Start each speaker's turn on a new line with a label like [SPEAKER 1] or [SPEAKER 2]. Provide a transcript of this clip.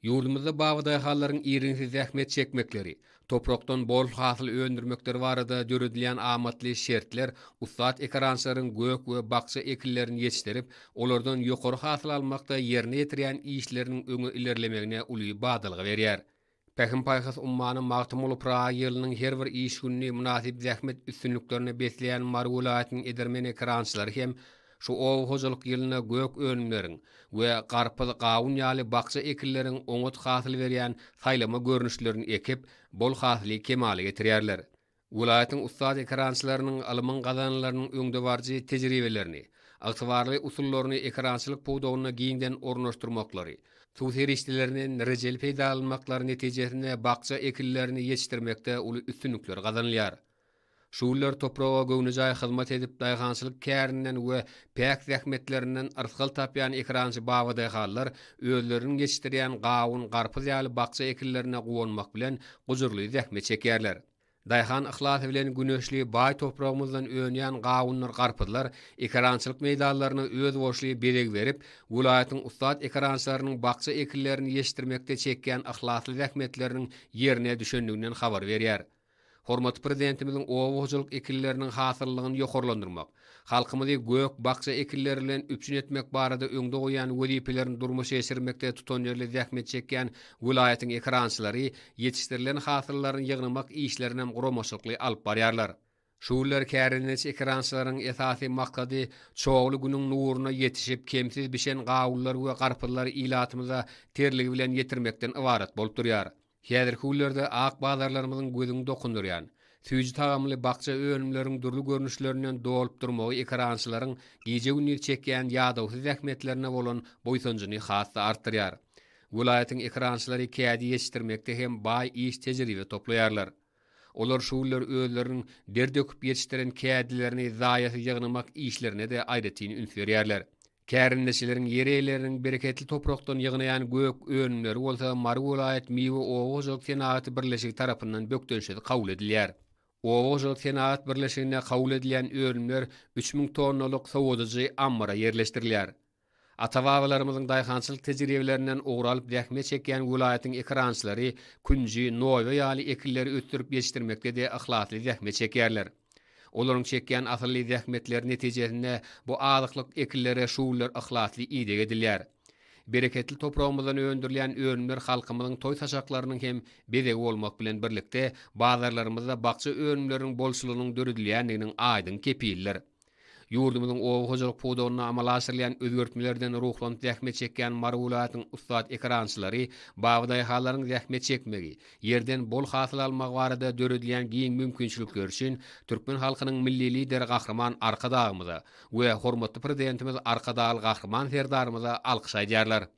[SPEAKER 1] Ýurdumyzda babadaýhanlaryň irginsiz zähmet çekmekleri, toprakdan bol hasyl öndürmekleri barada döredilýän amatly şertler ussat ekerançylaryň gök we bakja ekinlerini ýetişdirip, olardan ýokary hasyl almakda ýerine ýetirýän işleriniň öňe ilerlemegine uly badalga berýär. Pähim-paýhas ummany Magtymguly Pyragy ýylynyň her bir iş gününi mynasyp zähmet üstünliklerine besleýän Mary welaýatynyň edermen ekerançylary hem şu oba hojalyk ýylynda gök önümleriň we garpyz, gawun ýaly bakja ekinleriň oňat hasyl berýän saýlama görnüşlerini ekip, bol hasyly kemala getirýärler. Welaýatyň ussat ekerançylarynyň ylmyň gazananlarynyň öňdebaryjy tejribelerini, ygtybarly usullaryny ekerançylyk pudagynda giňden ornaşdyrmaklary, suw serişdelerinden rejeli peýdalanmaklary netijesinde bakja ekinlerini ýetişdirmekde uly üstünlikler gazanylýar. Şu günler topraga göwnejaý hyzmat edip, daýhançylyk kärinden we päk zähmetlerinden yrsgal tapýan ekerançy babadaýhanlar özleriniň ýetişdirýän gawun, garpyz ýaly bakja ekinlerine guwanmak bilen, gujurly zähmet çekýärler. Daýhan yhlasy bilen güneşli, baý topragymyzdan önýän gawundyr garpyzlar ekerançylyk meýdanlaryna özboluşly bezeg berip, welaýatyň ussat ekerançylarynyň bakja ekinlerini ýetişdirmekde çekýän yhlasly zähmetleriniň ýerine düşendiginden habar berýär. Hormatly Prezidentimiziň oba hojalyk ekinleriniň hasyllylygyny ýokarlandyrmak, halkymyzy gök-bakja ekinleri bilen üpjün etmek barada öňde goýýan wezipelerini durmuşa geçirmekde tutanýerli zähmet çekýän welaýatyň ekerançylary ýetişdirilen hasyllaryny ýygnamak işlerinem guramaçylykly alyp barýarlar. Şu günler kärendeçi ekerançylaryň esasy maksady çogly günüň nuruna ýetişip, kemsiz bişen gawunlary we garpyzlary ilatymyza terligi bilen ýetirmekden ybarat bolup durýar. Häzirki günlerde ak bazarlarymyzyň gözüňi dokundyrýan, süýji tagamly bakja önümleriň dürli görnüşlerinden dolup durmagy ekerançylaryň gije-gündiz çekýän ýadawsyz zähmetlerine bolan buýsanjyny has-da artdyrýar. Welaýatyň ekerançylary kädi ýetişdirmekde hem baý iş tejribe toplaýarlar. Olar şu günler özleriniň der döküp ýetişdiren kädilerini zaýasyz ýygnamak işlerine-de aýratyn üns berýärler. Kärendeçileriň ýer eýeleriniň bereketli toprakdan ýygnaýan gök önümleri bolsa Mary welaýat Miwe oba hojalyk senagaty birleşigi tarapyndan bökdençsiz kabul edilýär. Oba hojalyk senagat birleşiginde kabul edilýän önümler 3000 tonnalyk sowadyjy ammara ýerleşdirilýär. Ata-babalarymyzyň daýhançylyk tejribelerinden ugur alyp zähmet çekýän welaýatyň ekerançylary künji, noýba ýaly ekinleri ösdürip ýetişdirmekde-de yhlasly zähmet çekýärler. Olaryň çekýän asylly zähmetleri netijesinde bu azyklyk ekinlere şu günler yhlasly ideg edilýär. Bereketli topragymyzdan öndürilýän önümler halkymyzyň toý saçaklarynyň hem bezegi bolmak bilen birlikde, bazarlarymyzda bakja önümleriniň bolçulygynyň döredilýändiginiň aýdyň kepilidir. Ýurdumyzyň oba hojalyk pudagynda amala aşyrylýan özgertmelerden ruhlanyp zähmet çekýän Mary welaýatynyň ussat ekerançylary babadaýhanlaryň zähmet çekmegi, ýerden bol hasyl almagy barada döredilýän giň mümkinçilikler üçin türkmen halkynyň Milli Lideri Gahryman Arkadagymyza we hormatly Prezidentimiz Arkadagly Gahryman Serdarymyza alkyş aýdýarlar.